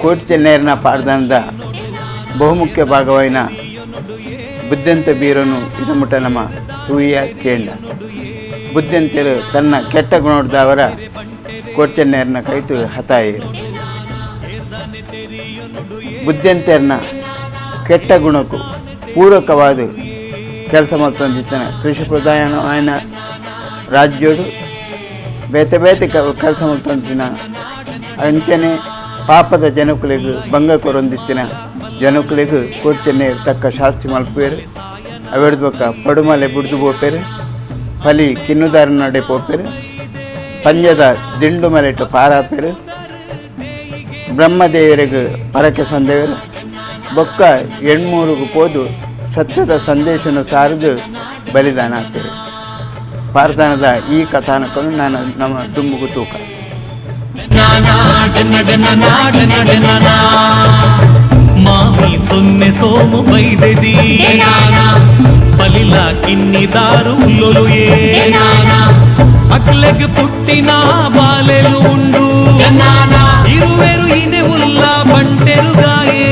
ಕೋಟಿ ಚೆನ್ನೈರ್ನ ಪಾಡ್ದನದ ಬಹುಮುಖ್ಯ ಭಾಗವಾಯಿನ ಬುದ್ಧಂತ ಬೀರನು ಇದಮುಟ್ಟ ನಮ್ಮ ತೂಯ ಕೇಂಡ. ಬುದ್ಧಂತರು ತನ್ನ ಕೆಟ್ಟ ಗುಣದವರ ಕೋಟಿ ಚೆನ್ನೈರ್ನ ಕೈತು ಹತಾಯಿರು. ಬುದ್ಧಂತರನ ಕೆಟ್ಟ ಗುಣಕ್ಕೂ ಪೂರಕವಾದ ಕೆಲಸ ಮಲ್ತೊಂದಿತ್ತನ ಕೃಷಿ ಪ್ರಧಾನವಾಯಿನ ರಾಜ್ಯೋಡು ಬೇತೆ ಬೇತೆ ಕೆಲಸ ಮಲ್ತೊಂದಿನ ಅಂಚನೆ ಪಾಪದ ಜನಕುಲೆಗ್ ಭಂಗ ಕೊರೊಂದಿತ್ತಿನ ಜನಕುಲೆಗ್ ಕೋಟಿ ಚೆನ್ನೈರ್ ತಕ್ಕ ಶಾಸ್ತಿ ಮಲ್ಪುವೆರು. ಅವೆಡ್ದ್ ಬೊಕ್ಕ ಪಡುಮಲೆ ಬುಡ್ದು ಪೋಪೆರು, ಪಲಿ ಕಿನ್ನುದಾರ ನಡೆ ಪೋಪೆರು, ಪಂಜದ ದಿಂಡು ಮಲೆಟ್ ಪಾರಾಪೆರು, ಬ್ರಹ್ಮದೇವರಿಗೆ ಪರಕೆ ಸಂದೇವರು, ಬೊಕ್ಕ ಎಣ್ಮೂರುಗು ಪೋದು ಸತ್ಯದ ಸಂದೇಶನು ಸಾರಿದು ಬಲಿದಾನ ಆಗ್ತದೆ. ಪಾರ್ದನದ ಈ ಕಥಾನಕನು ನಾನು ನಮ್ಮ ದುಂಬುಗು ತೂಕ. ಮಾಮಿ ಸೊನ್ನೆ ಸೋಮು ಬೈದೆದಿ ಪಲಿಲ ಕಿನ್ನಿದಾರು ಉಲ್ಲೊಲುಯೇ ಅಕ್ಲೆಗ್ ಪುಟ್ಟಿನ ಬಾಲೆಲು ಉಂಡು ಇರುವೆರು ಇನೆ ಉಲ್ಲ ಬಂಟೆರುಗಾಯೇ.